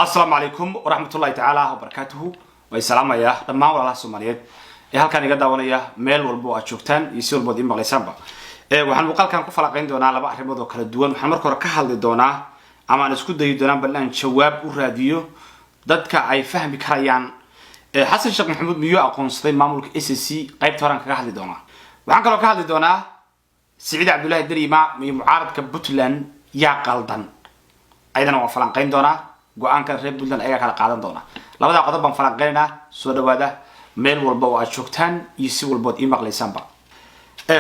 Asalaamu calaykum waraxmatullahi tacaala wabarakaatuhu. Way salaamayaa dhammaan walaalaha Soomaaliyeed ee halkaan iga daawanaya, meel walba oo aad joogtaan iyo si walbood ii maqlaysaanba. Waxaan muuqaalkan ku falaqayn doonaa laba arrimood oo kala duwan. Waxaan marka hore ka hadli doonaa ama aan isku dayi doonaa bal inaan jawaab u raadiyo dadka ay fahmi karayaan: Xasan Sheekh Maxamuud miyuu aqoonsaday maamulka SSC? Qaybta horaan kaga hadli doonaa. Waxaan kaloo ka hadli doonaa Siciid Cabdullaahi Deni iyo mucaaradka Puntland yaa qaldan. Ayadana waan falanqayn doonaa. Go-aankan reer Puntland ayaa kala qaadan doona. Labadaa qodob baan falanqeynaynaa. Soo dhawaada meel walba oo aad joogtaan iyo si walbood ii maqlaysaanba.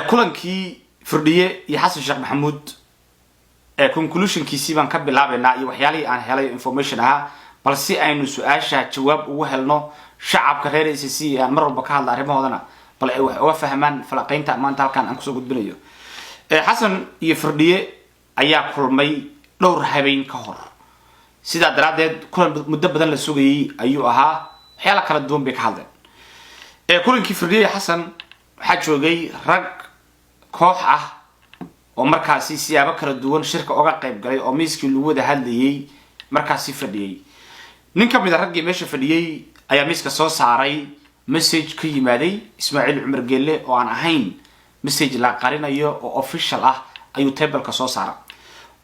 Kulankii Firdhiye iyo Xasan Sheekh Maxamuud conclusionkiisii baan ka bilaabaynaa iyo waxyaalihii aan helay information ahaa, bal si aynu su-aasha jawaab ugu helno, shacabka reer SSC aan mar walba ka hadla arrimahoodana bal ay wax uga fahmaan falanqeynta maanta halkaan aan kusoo gudbinayo. Xasan iyo Firdhiye ayaa kulmay dhowr habeen ka hor. Sidaa daraaddeed kulan muddo badan la sugayay ayuu ahaa. Waxyaala kala duwan bay ka hadleen. Kulankii Firdhiye Xasan waxaa joogay rag koox ah oo markaasi siyaabo kala duwan shirka uga qayb galay oo miiskii lagu wada hadlayay markaasi fadhiyey. Nin ka mid a raggii meesha fadhiyey ayaa miiska soo saaray message ka yimaaday Ismaaciil Cumar Geelle, oo aan ahayn message la qarinayo oo official ah ayuu tableka soo saara.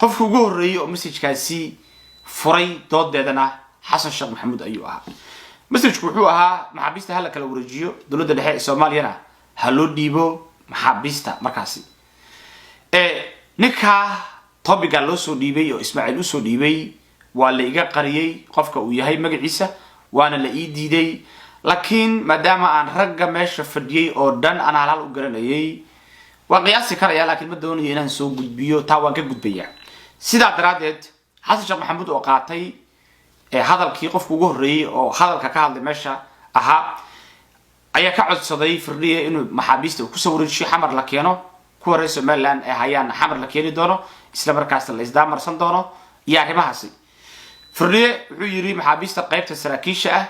Qofka ugu horreeyey oo messagekaasi furay doodeedana Xasan Sheekh Maxamuud ayuu ahaa. Messageku wuxuu ahaa: maxaabiista ha la kala wareejiyo, dowladda dhexe ee Soomaaliyana ha loo dhiibo maxaabiista. Markaasi ninkaa topicga loo soo dhiibay oo Ismaaciil usoo dhiibay waa la iga qariyey qofka uu yahay magaciisa, waana la ii diiday. Laakiin maadaama aan ragga meesha fadhiyey oo dhan aan halhal u garanayay, waan qiyaasi karaya, laakiin ma doonayo inaan soo gudbiyo, taa waan ka gudbaya. Sidaa daraaddeed Xasan Sheekh Maxamuud oo qaatay hadalkii qofku ugu horreeyey oo hadalka ka hadlay meesha ahaa ayaa ka codsaday Firdhiye inuu maxaabiista uu kusoo wareejiyo, Xamar la keeno, kuwa reer Somaliland ee hayaan Xamar la keeni doono, isla markaasna la isdaamarsan doono iyo arrimahaasi. Firdhiye wuxuu yidhi: maxaabiista qaybta saraakiisha ah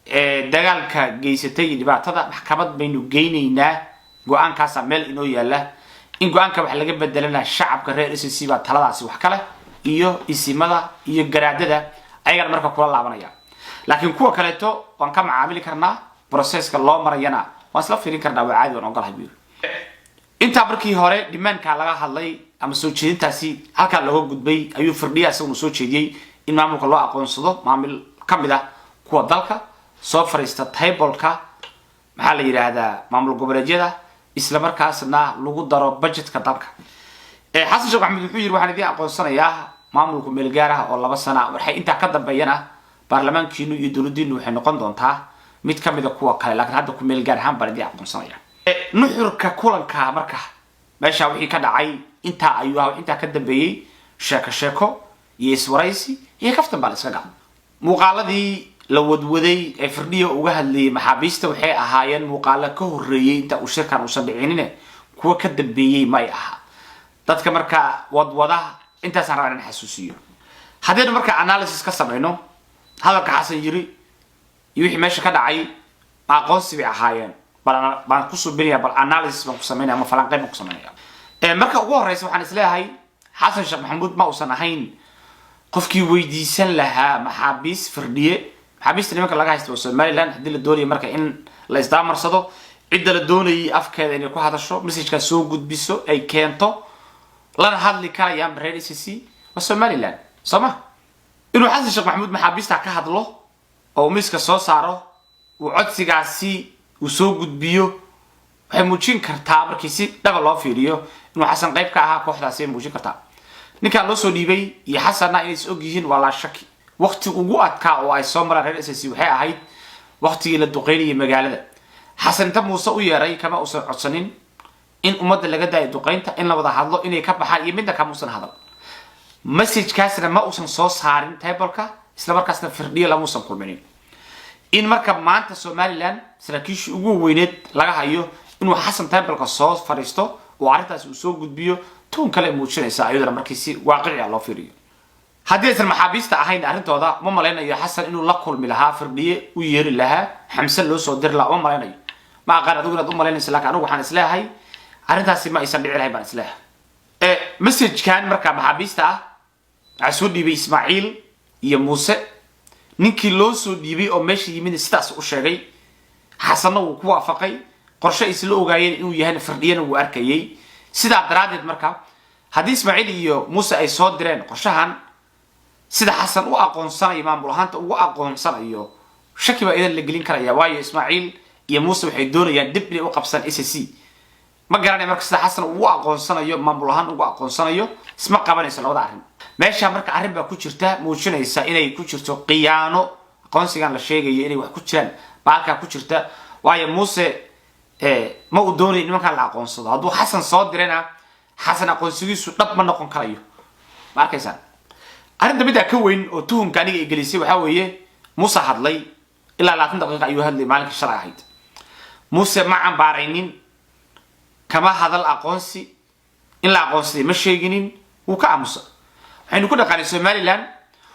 ee dagaalka geysatay iyo dhibaatada maxkamad baynu geynaynaa, go-aankaasa meel inoo yaala. In go-aanka wax laga bedelana shacabka reer SSC baa taladaasi wax kale iyo isimada iyo garaadada, ayagana marka kula laabanaya, laakiin kuwa kaleeto waan ka macaamili karnaa, processka loo marayana waan isla fiirin karnaa, waa caadi, waan ogolahay, buu yiri. Intaa markii hore dhimaanka laga hadlay ama soo jeedintaasi halkaa looga gudbay, ayuu Firdhiya isaguna soo jeediyey in maamulka loo aqoonsado maamul ka mid ah kuwa dalka soo fadhiista tableka, maxaa la yidhaahdaa, maamul goboleedyada, isla markaasna lagu daro budgetka dalka. Xasan Sheekh Maxamed wuxuu yidhi: waxaan idiin aqoonsanayaa maamulku meel gaar ah oo 2 sana, waxay intaa ka dambeeyana baarlamaankiinu iyo dowladiinu waxay noqon doontaa mid ka mida kuwa kale, laakiin hadda ku meel gaar ahaan baan idiin aqoonsanaya. Nuxurka kulanka marka meesha wixii ka dhacay intaa ayuu ahaa. Intaa ka dambeeyey sheeko sheeko iyo iswaraysi iyo kaftan baa la iska gal. Muuqaaladii la wadwaday ee Firdhiya uga hadlayay maxaabiista waxay ahaayeen muuqaalo ka horreeyey inta uu shirkan uusan dhicinine, kuwa ka dambeeyey may aha. Dadka marka wadwada intaasaan rabaa inaan xasuusiyo. Haddaynu marka analysis ka samayno hadalka Xasan yiri iyo wixii meesha ka dhacay, ma aqoonsi bay ahaayeen? Bal baan ku subinaya, bal analysis baan ku samaynaya ama falanqeyn baan ku samaynaya. Marka ugu horeysa waxaan isleeyahay Xasan Sheekh Maxamuud ma uusan ahayn qofkii weydiisan lahaa maxaabiis Firdhiye. Maxaabiista nimanka laga haysta waa Somaliland. Haddii la doonayo marka in la isdaamarsado, cidda la doonayay afkeeda inay ku hadasho, messagekaas soo gudbiso, ay keento, lana hadli karayaan reer SSC waa Somaliland, soo ma? Inuu Xasan Sheekh Maxamuud maxaabiista ka hadlo oo miiska soo saaro, uu codsigaasi uu soo gudbiyo, waxay muujin kartaa, markii si dhaba loo fiiriyo, inuu Xasan qayb ka ahaa kooxdaasi ay muujin kartaa. Ninkaan loo soo dhiibay iyo Xasanna inay is og yihiin waa laa shaki. Waqti ugu adkaa oo ay soo maraan reer SSC waxay ahayd waqtigii la duqeynayay magaalada. Xasan inta Muuse u yeeray kama uusan codsanin in ummadda laga daayo duqeynta, in la wada hadlo, inay ka baxaan iyo midna kama uusan hadal. Messagekaasna ma uusan soo saarin tableka, isla markaasna Firdhiya lama uusan kulminin. In marka maanta Somaliland saraakiishii ugu weyneed laga hayo inuu Xasan tableka soo fadhiisto oo arrintaasi uu soo gudbiyo, tuun kale muujinaysa iyaduna markii si waaqici ah loo fiiriyo. Haddii aysan maxaabiista ahayn arrintooda, uma malaynayo Xasan inuu la kulmi lahaa Firdhiye, u yeeri lahaa, Xamse loo soo diri lahaa, uma malaynayo. Ma aqaan adigu inaad u malaynayso, lakin anigu waxaan isleeyahay arrintaasi ma aysan dhici lahayn baan isleeyahay. Messagekan marka maxaabiista ah waxaa soo dhiibay Ismaaciil iyo Muuse. Ninkii loo soo dhiibay oo meesha yimid sidaas u sheegay, Xasanna wuu ku waafaqay. Qorshe isla ogaayeen inuu yahayna Firdhiyana wuu arkayay. Sidaa daraaddeed marka, haddii Ismaaciil iyo Muuse ay soo direen qorshahan, sida Xasan u aqoonsanayo, maamul ahaanta ugu aqoonsanayo, shaki baa idan la gelin karaya, waayo Ismaaciil iyo Muuse waxay doonayaan dib inay u qabsaan SSC. Ma garanay marka sida Xasan ugu aqoonsanayo, maamul ahaan ugu aqoonsanayo, isma qabanayso labada arrin meesha. Marka arrin baa ku jirta muujinaysa inay ku jirto khiyaano. Aqoonsigan la sheegayo inay wax ku jiraan baa halkaa ku jirta, waayo Muuse ma uu doonayo nimankan la aqoonsado. Hadduu Xasan soo dirayna, Xasan aqoonsigiisu dhab ma noqon karayo. Ma arkaysaan? Arrinta middaa ka weyn oo tuhumka aniga ay gelisay waxaa weeye, Muuse hadlay, ilaa 20 daqiiqa ayuu hadlay maalinkii shalay ahayd. Muuse ma cambaaraynin, kama hadal aqoonsi in la aqoonsaday, ma sheeginin, wuu ka aamusa. Waxaynu ku dhaqaanay Somaliland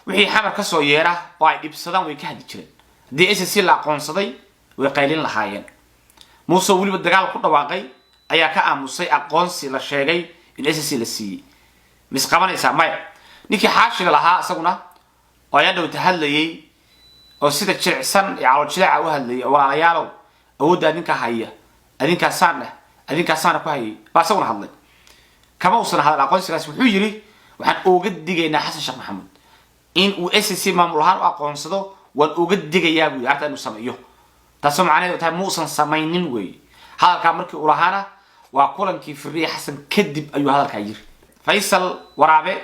wixii Xamar ka soo yeera oo ay dhibsadaan way ka hadli jireen. Haddii SSC la aqoonsaday, way qaylin lahaayeen. Muuse weliba dagaal ku dhawaaqay ayaa ka aamusay aqoonsi la sheegay in SSC la siiyey. Mis qabanaysaa? Maya. Ninkii Xaashiga lahaa isaguna oo ayaa dhowta hadlayay oo sida jilicsan ee calool jileeca u hadlayay oo "Walaalayaalow, awoodda adinkaa haya, adinkaasaan dheh, adinkaasaana ku hayay" baa isaguna hadlay. Kama uusan hadal aqoonsigaas. Wuxuu yidhi, "Waxaan uga digaynaa Xasan Sheekh Maxamuud in uu SSC maamul ahaan u aqoonsado. Waan uga digayaa," buu yidhi, arrinta inuu sameeyo. Taasoo macnaheedu tahay muusan samaynin weeye. Hadalkaa markii uu lahaana waa kulankii Firdhiye Xasan kadib ayuu hadalkaa yiri. Faysal Waraabe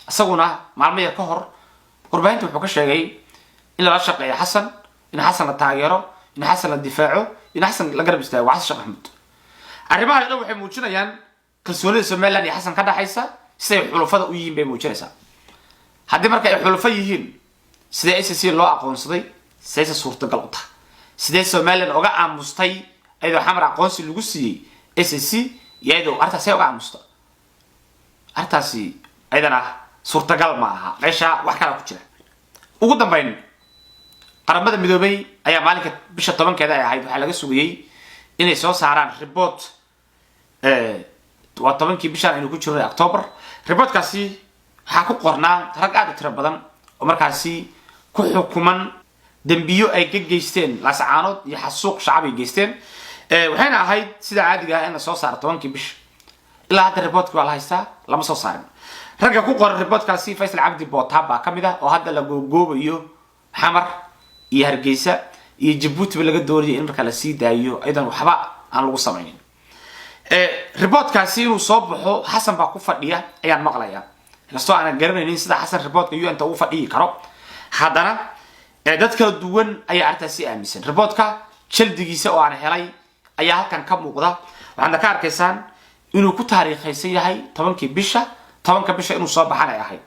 isaguna maalmo yar ka hor warbaahinta wuxuu ka sheegay in lala shaqeeyo Xasan, in Xasan la taageero, in Xasan la difaaco, in Xasan la garab istaago, waa Xasan Sheekh Maxamuud. Arrimaha dhan waxay muujinayaan kalsoonida Somaliland iyo Xasan ka dhaxaysa, siday xulufada u yihiin bay muujinaysaa. Haddii marka ay xulufo yihiin, sidee SSC loo aqoonsaday? Sideyse suurtagal u tahay? Sidee Somaliland oga aamustay iyadoo Xamar aqoonsi lagu siiyey SSC iyo iyadoo arrintaas uga aamusta? Arrintaasi ayadana suurtagal ma aha, meesha wax kalaa ku jira. Ugu dambeyn, Qaramada Midoobay ayaa maalinka bisha 10-keeda ay ahayd waxaa laga sugayey inay soo saaraan report. Waa 10-kii bishaan aynu ku jirnay, October. Reportkaasi waxaa ku qornaa rag aad u tiro badan oo markaasi ku xukuman dembiyo ay ka geysteen Laascaanood iyo xasuuq shacab ay geysteen. Waxayna ahayd sida caadiga ah in la soo saaro 10-kii bisha. Ilaa hadda reportka waa la haystaa, lama soo saarin. Ragga ku qoran reportkaasi Faysal Cabdi Bootaan baa ka mid ah, oo hadda la googoobayo, Xamar iyo Hargeysa iyo Jabuutiba laga doonaya in markaa la sii daayo iyadoon waxba aan lagu samaynin. Reportkaasi inuu soo baxo Xasan baa ku fadhiya ayaan maqlayaa. Inkastoo aanan garanaynin sida Xasan reportka UN-ta ugu fadhiyi karo, haddana dad kala duwan ayaa arrintaasi aaminsan. Reportka jaldigiisa oo aan helay ayaa halkan ka muuqda. Waxaadna ka arkaysaan inuu ku taariikhaysan yahay 10-kii bisha, 10-ka bisha inuu soo baxan ay ahayd.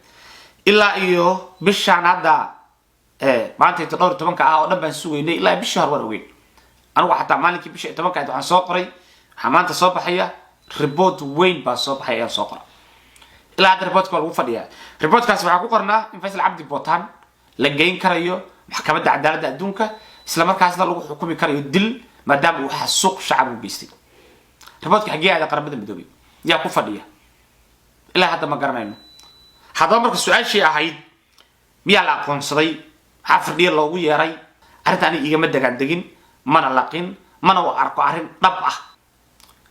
Ilaa iyo bishaan hadda maanta inta dhowr iyo tobanka ah oo dhan baan sugaynay. Ilaa bishii hore waan ogeyn anigu. Xataa maalinkii bisha 10-ka ahayd waxaan soo qoray, "Waxaa maanta soo baxaya report weyn baa soo baxay," ayaan soo qoray. Ilaa hadda reportka waa lagu fadhiyaa. Reportkaasi waxaa ku qornaa in Faysal Cabdi Bootaan la geyn karayo Maxkamadda Cadaaladda Adduunka, isla markaasna lagu xukumi karayo dil, maadaama uu xasuuq shacab u geystay. Reportka xaggee aada? Qaramada Midoobay yaa ku fadhiya? Ilaa hadda ma garanayno. Haddaba marka su-aashii ahayd, miyaa la aqoonsaday? Maxaa Firdhiya loogu yeeray? Arrinta aniga igama degaan degin, mana laqin, mana u arko arrin dhab ah.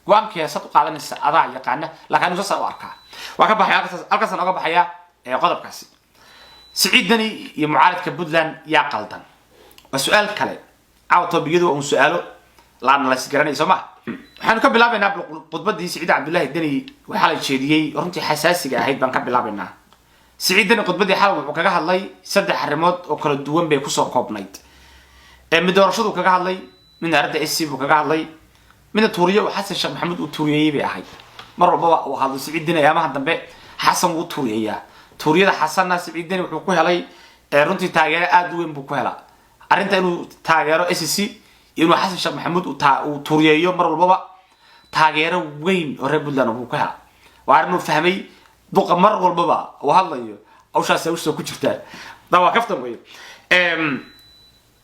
Go-aanka saad u qaadanaysa adaa yaqaana, laakiin anigu saasaan u arkaa. Waa ka baxaya halkaasaan oga baxaya qodobkaasi. Siciid Deni iyo mucaaridka Puntland yaa qaldan? Waa su-aal kale. Caawa topicyadu waa un su-aalo la analyse garanaya, soo ma? Waxaanu ka bilaabaynaa khudbadii Siciid Cabdullaahi Deni waxaa la jeediyey, runtii xasaasiga ahayd baan ka bilaabaynaa. Siciid Deni khudbadii xalay wuxuu kaga hadlay saddex arrimood oo kala duwan bay kusoo koobnayd. Mid doorashaduu kaga hadlay, midna arrinta SSC buu kaga hadlay, midna tuuriyo uu Xasan Sheekh Maxamuud uu tuuriyeeyey bay ahayd. Mar walbaba uu hadlo Siciid Deni ayaamaha dambe, Xasan wuu tuuriyeeyaa. Tuuriyada Xasanna Siciid Deni wuxuu ku helay runtii taageero aada u weyn buu ku helaa. Arrinta inuu taageero SSC iyo inuu Xasan Sheekh Maxamuud uu tuuriyeeyo mar walbaba, taageero weyn oo reer Puntland buu ku helaa. Waa arrin uu fahmay duqa. Mar walbaba uu hadlayo hawshaas hawsha ku jirtaa da waa kaftan wey.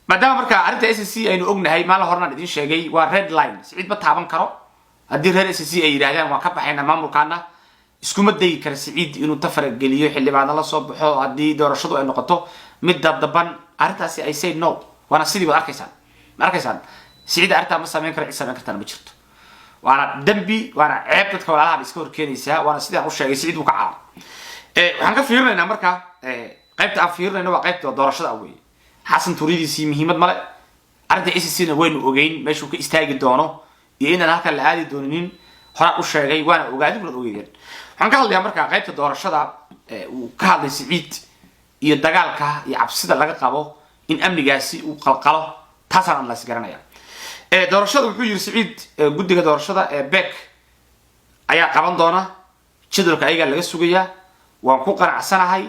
Maadaama marka arrinta SSC aynu ognahay, maalin horena idiin sheegay, waa red line, Siciid ma taaban karo. Haddii reer SSC ay yidhahdaan "Waan ka baxayna maamulkaana," iskuma dayi kara Siciid inuu tafarageliyo, xildhibaano la soo baxo. Haddii doorashadu ay noqoto mid dabdaban, Arrintaasi I say no. Waana sidii baad arkaysaan, ma arkaysaan? Siciid arrintaa ma samayn karo, cid samayn kartaana ma jirto. Waana dembi, waana ceeb, dadka walaalaha bay iska horkeenaysaa. Waana sidaan u sheegay, Siciid wuu ka caaray. Waxaan ka fiirinaynaa marka, qaybta aan fiirinayno waa qaybta doorashada weeye. Xasan tuuriyadiisii muhiimad male. Arrinta SSC na waynu ogeyn meeshuu ka istaagi doono iyo inaan halkan la aadi dooninin. Horaan u sheegay, waana ogaa, adiguna ogeydeen. Waxaan ka hadlayaa marka qaybta doorashada uu ka hadlay Siciid iyo dagaalka iyo cabsida laga qabo in amnigaasi uu qalqalo. Taasaan analyse garanaya. Doorashada wuxuu yiri Siciid, guddiga doorashada ee BEC ayaa qaban doona, jadwalka ayagaa laga sugayaa, waan ku qanacsanahay,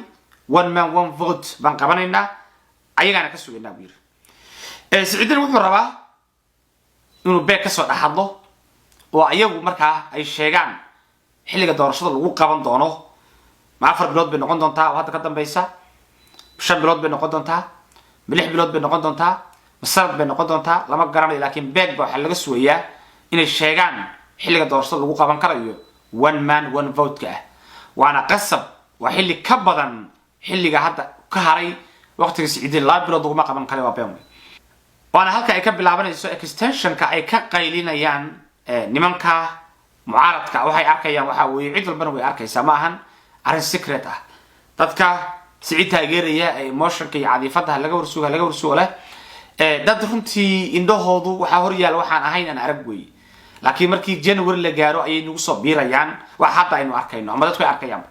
one man one vote baan qabanaynaa, ayagaana ka sugaynaa buu yiri. Siciidina wuxuu rabaa inuu BEC kasoo dhexadlo oo ayagu markaa ay sheegaan xilliga doorashada lagu qaban doono. Ma 4 bilood bay noqon doontaa oo hadda ka dambeysa? 5 bilood bay noqon doontaa? Ma 6 bilood bay noqon doontaa? Ma sanad bay noqon doontaa? Lama garanayo, laakiin BEC ba waxaa laga sugayaa inay sheegaan xilliga doorashada lagu qaban karayo one man one vote-ka ah. Waana qasab, waa xilli ka badan xilliga hadda ka haray waqtiga Siciidin. 2 bilood laguma qaban karayo, waa been wey. Waana halka ay ka bilaabanayso extensionka ay ka qaylinayaan nimanka mucaaradka. Waxay arkayaan waxaa weeye, cid walbana way arkaysaa, ma ahan arrin secret ah. Dadka Siciid taageeraya ee emotionka iyo cadiifada laga warsuga, laga warsugo leh, dad runtii indhahoodu waxaa horyaala waxaan ahayn aan arag weeye. Laakiin markii January la gaaro ayay nagu soo biirayaan wax hadda aynu arkayno ama dadku ay arkayaan.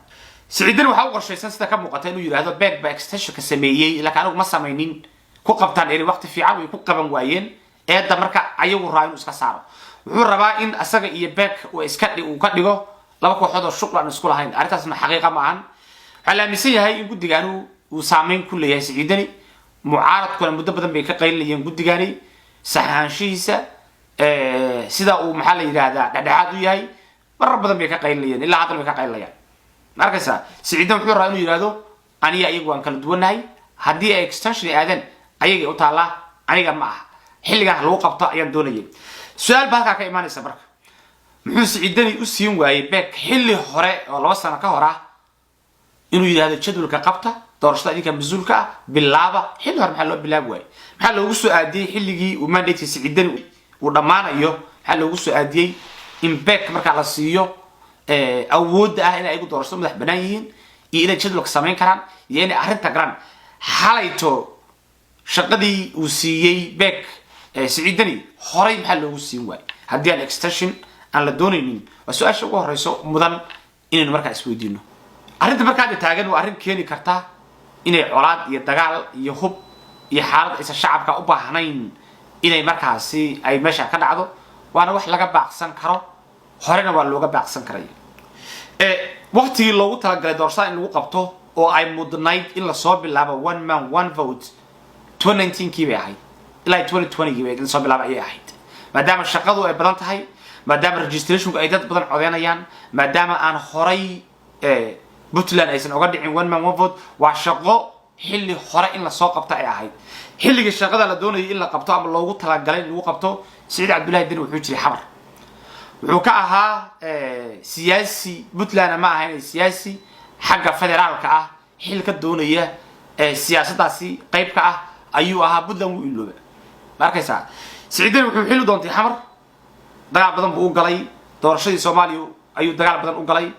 Siciidin waxaa u qorshaysan, sida ka muuqata, inuu yidhaahdo BEC baa extensionka sameeyey, laakiin anigu ma samaynin. Ku qabtaan eri waqti fiican, way ku qaban waayeen. Eedda marka ayagu rabaa inuu iska saaro. Wuxuu rabaa in asaga iyo BEC uu iska uu ka dhigo laba kooxood oo shuql aan isku lahayn. Arrintaasna xaqiiqa ma ahan. Waxaa la aaminsan yahay in guddigaanu uu saameyn ku leeyahay Siciidani. Mucaaradkuna muddo badan bay ka qaylinayeen guddigani saxaanshihiisa, sida uu, maxaa la yidhaahdaa, dhexdhexaad u yahay. Marar badan bay ka qaylinayeen, ilaa haddana bay ka qaylinayaan. Ma arkaysaa? Siciidan wuxuu rabaa inuu yidhahdo aniga iyagu waan kala duwannahay, haddii ay extension aadeen ayagay u taallaa, aniga ma aha, xilligan lagu qabto ayaan doonayay. Su-aal ba halkaa ka imaanaysa marka: muxuu Siciidani u siin waayey BEC xilli hore oo 2 sano ka hor ah inuu yidhahdo jadwalka qabta doorashada, idinka mas-uulka ah, bilaaba? Xilli hore maxaa loo bilaabi waayey? Maxaa loogu soo aadiyey xilligii uu mandate Siciidani uu dhammaanayo? Maxaa loogu soo aadiyey in BEC markaa la siiyo awoodda ah inay ayagu doorashada madax banaan yihiin iyo inay jadwalka samayn karaan iyo inay arrinta garan? Xalayto shaqadii uu siiyey BEC Siciidani horay maxaa loogu siin waayey haddii aan extension aan la doonaynin? Waa su-aasha ugu horeyso mudan inaynu markaa isweydiino. Arrinta markaa hadda taagan waa arrin keeni karta inay colaad iyo dagaal iyo hub iyo xaalad aysan shacabka u baahnayn inay markaasi ay meesha ka dhacdo. Waana wax laga baaqsan karo, horena waa looga baaqsan karaya. Waqtigii loogu talagalay doorashada in lagu qabto oo ay mudnayd in lasoo bilaabo one man one vote 2019kii bay ahayd, ilaa 2020gii bay in lasoo bilaabo ayay ahayd, maadaama shaqadu ay badan tahay, maadaama registrationku ay dad badan codeynayaan, maadaama aan horay Puntland aysan oga dhicin one man one vote. Waa shaqo xilli hore in lasoo qabto ay ahayd. Xilligii shaqada la doonayay in la qabto ama loogu talagalay in lagu qabto, Siciid Cabdullahi Deni wuxuu jiray Xamar. Wuxuu ka ahaa siyaasi Puntland, ma ahayn siyaasi xagga federaalka ah xil ka doonaya, siyaasaddaasi qayb ka ah ayuu ahaa. Puntland wuu ilooba. Ma arkaysaa? Siciid Deni wuxuu xil u doontay Xamar, dagaal badan buu u galay. Doorashadii Soomaaliya ayuu dagaal badan u galay,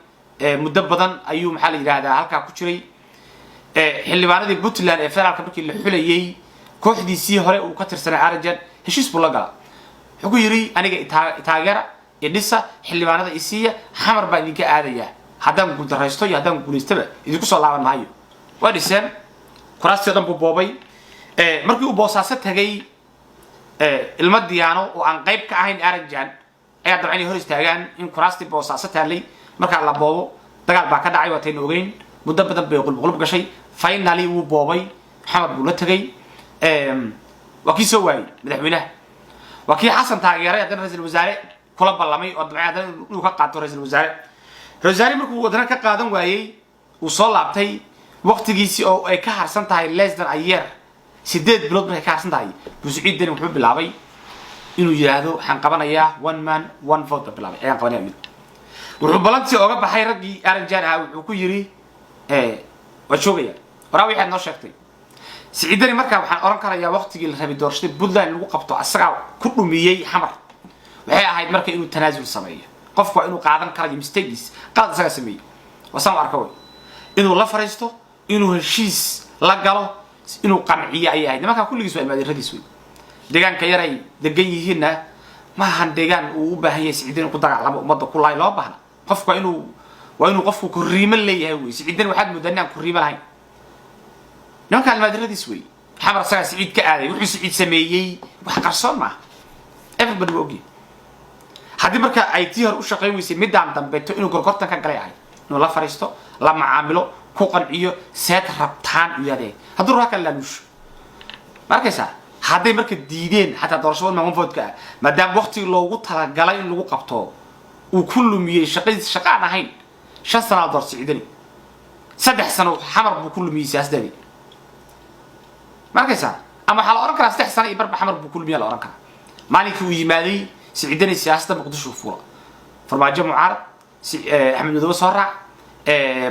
muddo badan ayuu, maxaa la yidhahdaa, halkaa ku jiray. Xildhibaanadii Puntland ee federaalka markii la xulayay, kooxdiisii hore uu ka tirsanay Arajan heshiis buu la galaa. Wuxuu ku yidhi: "Aniga itaageera, idhisa, xildhibaanada isiiya, Xamar baa idinka aadaya, haddaan guuldaraysto iyo haddaan guulaystaba idinku soo laaban maayo." Waa dhiseen, kuraastii o dhan buu boobay. Markii uu Boosaaso tagay, ilmo Diyaano oo aan qayb ka ahayn Arajan ayaa dabcan inay hor istaagaan in kuraastii Boosaaso taallay markaa la boobo. Dagaal baa ka dhacay, waataynu ogeyn, muddo badan bay qulbqulub gashay. Finally wuu boobay, Xamar buu la tegay. Waa kii soo waayey madaxweynaha, waa kii Xasan taageeray, haddana ra-isul wasaare kula ballamay oo dabcan haddana inuu ka qaato ra-isul wasaare. Ra-isul wasaare markuu haddana ka qaadan waayey, uu soo laabtay waqtigiisii oo ay ka harsan tahay less than a year, 8 bilood markay ka harsan tahay, buu Siciid Deni wuxuu bilaabay inuu yidhaahdo waxaan qabanayaa one man one vote ba bilaabay ayaan qabanaya. Yidhi wuxuu balantii oga baxay raggii Aranjaan ahaa. Wuxuu ku yidhi: "Waa joogaya waraa, waxaad noo sheegtay." Siciidani markaa waxaan oran karayaa waqtigii la rabay doorashada Puntland in lagu qabto asagaa ku dhumiyey Xamar. Waxay ahayd marka inuu tanaasul sameeyo. Qofku waa inuu qaadan karayo mistakes, qalad isagaa sameeyey, wasaan u arka wey. Inuu la fariisto, inuu heshiis la galo, inuu qanciyo ayay ahayd. Nimankaa kulligiis waa ilmaadeeradiis wey. Deegaanka yaray degan yihiinna ma ahan deegaan uu u baahan yahay Siciidani ku dagaalamo, ummadda ku laay loo baahna. Qofku waa inuu qofku korriimo leeyahay wey. Siciidani waxaad moodaa inaan korriimo lahayn. Nimankaa ilmaadeeradiis wey. Xamar asagaa Siciid ka aaday. Wuxuu Siciid sameeyey wax qarsoon maaha, everybody waa ogyahay. Haddii marka ay tii hore u shaqayn weysay, midaan dambeeto inuu gorgortan ka galay ahayd, inuu la fariisto, la macaamilo, ku qanciyo, seed rabtaan u yaadee, hadduu rabaa kala laaluusho. Ma arkaysaa? Hadday marka diideen xataa doorasho one man one vote-ka ah, maadaama waqtigii loogu talagalay in lagu qabto uu ku lumiyey shaqadiis, shaqa aan ahayn. 5 sanaa door Siciidani, 3 sano Xamar buu ku lumiyey siyaasaddeedii. Ma arkaysaa? Ama waxaa la ohan karaa 3 sano iyo barba Xamar buu ku lumiya la ohan karaa. Maalinkii uu yimaaday Siciidani siyaasadda Muqdisho fuula, Farmaajo mucaarad, Axmed Madoobe soo raac,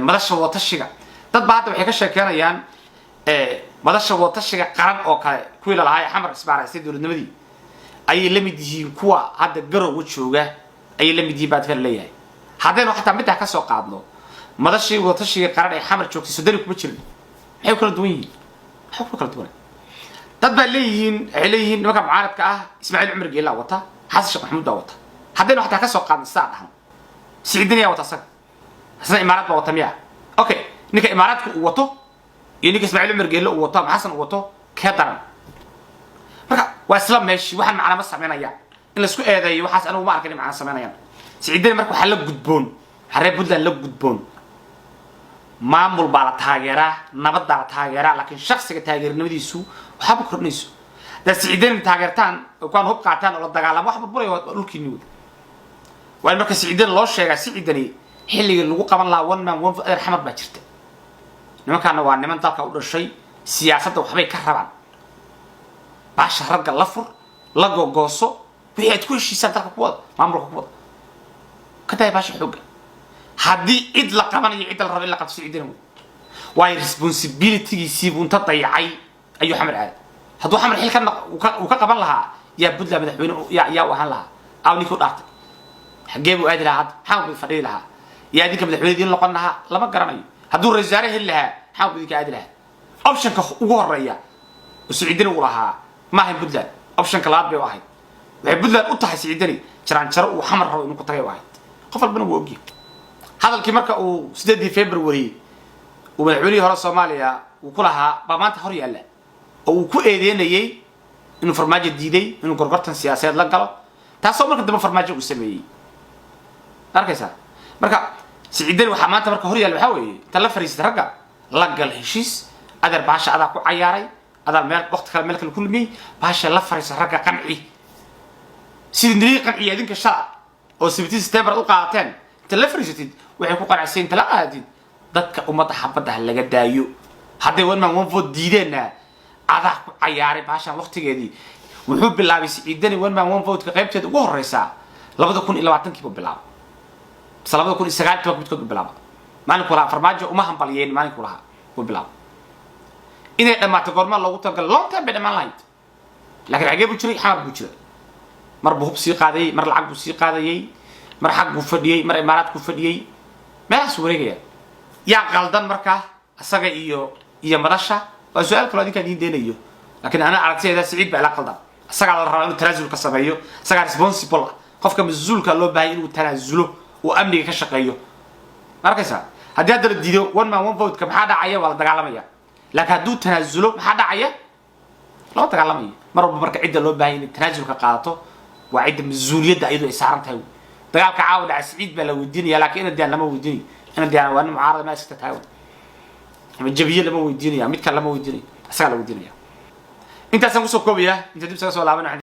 madasha wadatashiga. Dad baa hadda waxay ka sheekeynayaan madasha wadatashiga qaran oo kale kuwii lalahaa ee Xamar isbaaraystay dowladnimadii ayay la mid yihiin, kuwa hadda Garowe jooga ayay la mid yihiin baa kale leeyahay. Haddaynu xataa middaa ka soo qaadno, madashii wadatashiga qaran ee Xamar joogtay Sodani kuma jirin. Maxay kala duwan yihiin? Waxay ku kala duwan, dad baa leeyihiin, waxay leeyihiin nimanka mucaaradka ah Ismaaciil Cumar Geelaa wata, Xasan Sheekh Maxamuud baa wata. Haddaynu xataa ka soo qaadno sidaa dhahno, Siciidani yaa wata asaga? Isna Imaaraad baa wata miya? Okay, ninka Imaaraadka uu wato iyo ninka Ismaaciil Cumar Geelle uu wato ama Xasan uu wato, kee daran? Marka waa isla meeshii. Waxaan macna ma samaynayaan in laisku eedeeyo waxaas, anigu ma arkin in macna samaynayaan. Siciidani marka waxaa la gudboon, waxaa reer Puntland la gudboon, maamul baa la taageeraa, nabad baa la taageeraa, laakiin shaksiga taageernimadiisu waxba kordhinayso. Haddaad Siciidani taageertaan oo kuwaan hub qaataan oo la dagaalamo, wax burburaya waa dhulkiini wey. Waa in marka Siciidani loo sheegaa, Siciidani, xilligii lagu qaban lahaa one man one vote, adeer, Xamar baa jirta. Nimankaana waa niman dalka u dhashay, siyaasadda waxbay ka rabaan. Baasha ragga la fur, la gogooso, wixii aad ku heshiisaan dalka ku wada, maamulka ku wada, ka daaya baasha xoogga. Haddii cid la qabanayo, cidda la rabo in la qabto Siciidani wey. Waayo, responsibilitygiisii buu inta dayacay ayuu Xamar aaday. Hadduu Xamar xil ka uu ka qaban lahaa, yaa Puntland madaxweyne yaa u ahaan lahaa? Aaw ninkii u dhaartay xaggee buu aadi lahaa? Hadda maxaa buu fadhiyi lahaa? Yaa idinka madaxweyne idiin noqon lahaa? Lama garanayo. Hadduu ra-isul wasaare heli lahaa, maxaa buu idinka aadi lahaa? Optionka ugu horeeya oo Siciidani uu lahaa ma ahayn Puntland, optionka labaad bay u ahayd. Waxay Puntland u tahay Siciidani jaraanjaro uu Xamar rabo inuu ku tagay u ahayd. Qof walbana wuu ogyahay hadalkii marka uu 8-dii February uu madaxweynihii hore Soomaaliya uu ku lahaa baa maanta hor yaalla, oo uu ku eedeynayey inuu Farmaajo diiday inuu gorgortan siyaasadeed la galo, taasoo marka dambe Farmaajo uu sameeyey. Arkaysaa? Marka Siciidani waxaa maanta marka hor yaalla waxaa weeye, inta la fariisatay ragga, la gal heshiis. Adeer, baasha adaa ku cayaaray, adaa meel waqti kale meel kale ku lumiyey. Baasha la fariisa ragga, qanci sidii nilii qanciya idinka shala oo 17 September aad u qaadateen. Inta la fariisatid, waxay ku qanacsan inta la qaadatid, dadka ummadda xabadda ha laga daayo. Hadday one man one vote diideenna, adaa ku cayaaray baashan waqtigeedii. Wuxuu bilaabay Siciidani one man one vote-ka qaybteeda ugu horeysaa 2020-kii buu bilaabay, mise 2019 midkood buu bilaabay. Maalinku lahaa Farmaajo uma hambalyeyn, maalinku lahaa buu bilaabay. Inay dhammaato goormaa loogu talagalay? Long time bay dhammaan lahayd, laakiin xagee buu jiray? Xamar buu jiray. Mar buu hub sii qaadayay, mar lacag buu sii qaadayay, mar xag buu fadhiyey, mar Imaaraad ku fadhiyey, meelahaas wareegaya. Yaa qaldan marka, isaga iyo madasha? Waa su-aal kaloo adinkaan idiin deenayo, laakiin ana aragtideeda Siciid baa ila qaldan. Isagaa la rabaa inuu tanaasul ka sameeyo, isagaa responsible ah. Qofka mas-uulka loo baahay inuu tanaasulo uu amniga ka shaqeeyo. Ma arkaysaa? Haddii hadda la diido one man one vote-ka, maxaa dhacaya? Waa la dagaalamaya. Laakiin hadduu tanaasulo, maxaa dhacaya? Lama dagaalamayo mar walba. Marka cidda loo baahaya inay tanaasulka qaadato waa cidda mas-uuliyadda iyadu ay saaran tahay. Dagaalka caawa dhaca Siciid baa la weydiinaya, laakiin ina diyaan lama weydiinayo. Ina diyaan waa nin mucaarada ma iska taagan ama jabiye lama weydiinaya, mid kale lama weydiinayo, isagaa la weydiinaya. Intaasaan kusoo koobaya, inta dib isaga soo laaban.